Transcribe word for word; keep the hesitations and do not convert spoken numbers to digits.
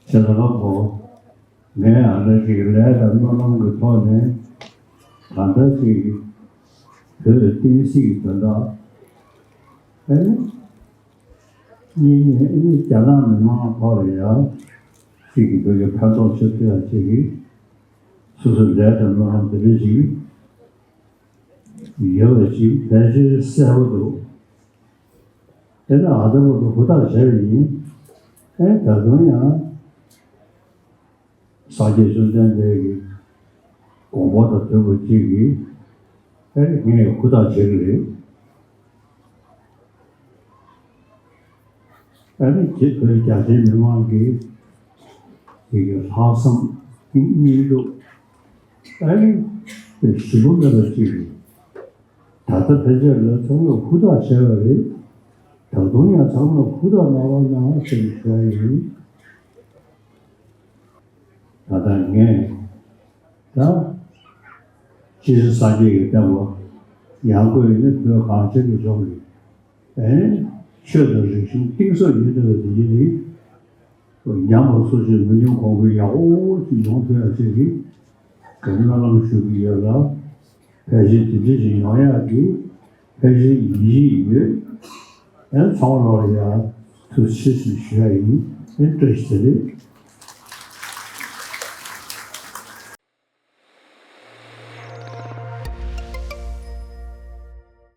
ཤ་ཚ་ཁ་པོ། ངས་ཨ་འདྲ་ཞིག་ལས་དང་སྨོན་ལམ་གྱི་ཐོག་ནས་ད་ལྟ་ཞིག་བོད་བསྟན་སྲིད་ཀྱི་དོན་དག་ཨེ་གཉིས་ནས་ཨེ་རྒྱ་ནག་མི་མང་ཐོག་ལ་ཡང་ཅིག་གི་བོད་ཀྱི་ཕན་ཐོགས་ཆེ་ཐུབ་ཡ་ཅིག་གིས་སོ་སོའི་ལས་དང་སྨོན་ལམ་དེ་འདྲ་ཞིག་ཡོད་པ་ཅིག་ཕལ་ཆེར་གསལ་པོ་འདུག་དེ་ནས་ཨ་ད་བར་དུ་ཧུར་ཐག་བྱས་པ་ཡིན། ཨེ་ད་དུང་ཡང་སངས་རྒྱས་བཅོམ་ལྡན་འདས་ཀྱི་དགོངས་པ་དང་མཐུན་པ་ཅིག་གིས་ཨེ་ངས་ཧུར་ཐག་བྱེད་ཀྱི་རེད། ཨ་ནི་ཁྱེད་བོད་རྒྱ་ཆེའི་མི་མང་གིས་དེ་གི་ལྷག་བསམ་སྙིང་སྟོབས་ཨ་ནི་ཞུམ་པ་མེད་པ་ཅིག་གིས་ད་ལྟ་ཕལ་ཆེར་ལ་ཚང་མས་ཧུར་ཐག་བྱས་པ་རེད། ད་དུང་ཡང་ཚང་མས་ཧུར་ཐག་གནང་རོགས་གནང་ཞེས་ཞུ་ཡ་ཡིན། ད་ལྟ་ངས་ད་སྤྱི་ཟེར་སངས་རྒྱས་ཀྱི་བསྟན་པ་ཡང་སྒོས་ནི་བོད་གངས་ཅན་གྱི་ལྗོངས་ཀྱི་ཨེ་ཆོས་དང་རིག་གཞུང་གཏིང་ཟབ་ཡིན་འདོད་པ་དེ་ཉིད་ནི་ཉམས་པ་སོགས་ཀྱི་མི་ཉུང་གོང་འཕེལ་ཡག་པོ་ཞིག་ཡོང་ཐུབ་ཡ་ཆེད་ཀྱི་ག་རེ་སྨོན་ལམ་ཞུ་གི་ཡོད་ལ། ཕལ་ཆེར་དེ་འདྲ་ཞིག་ཡོང་ཡག་གི་ཕལ་ཆེར་ཡིད་ཆེས་ཡོད། ཨེ་ཚང་མ་ལོག་ལ་ཡ་ཐུགས་རྗེ་ཆེ་ཞེས་ཞུ་ཡ་ཡིན། ཨེ་བཀྲ་ཤིས་བདེ་ལེགས།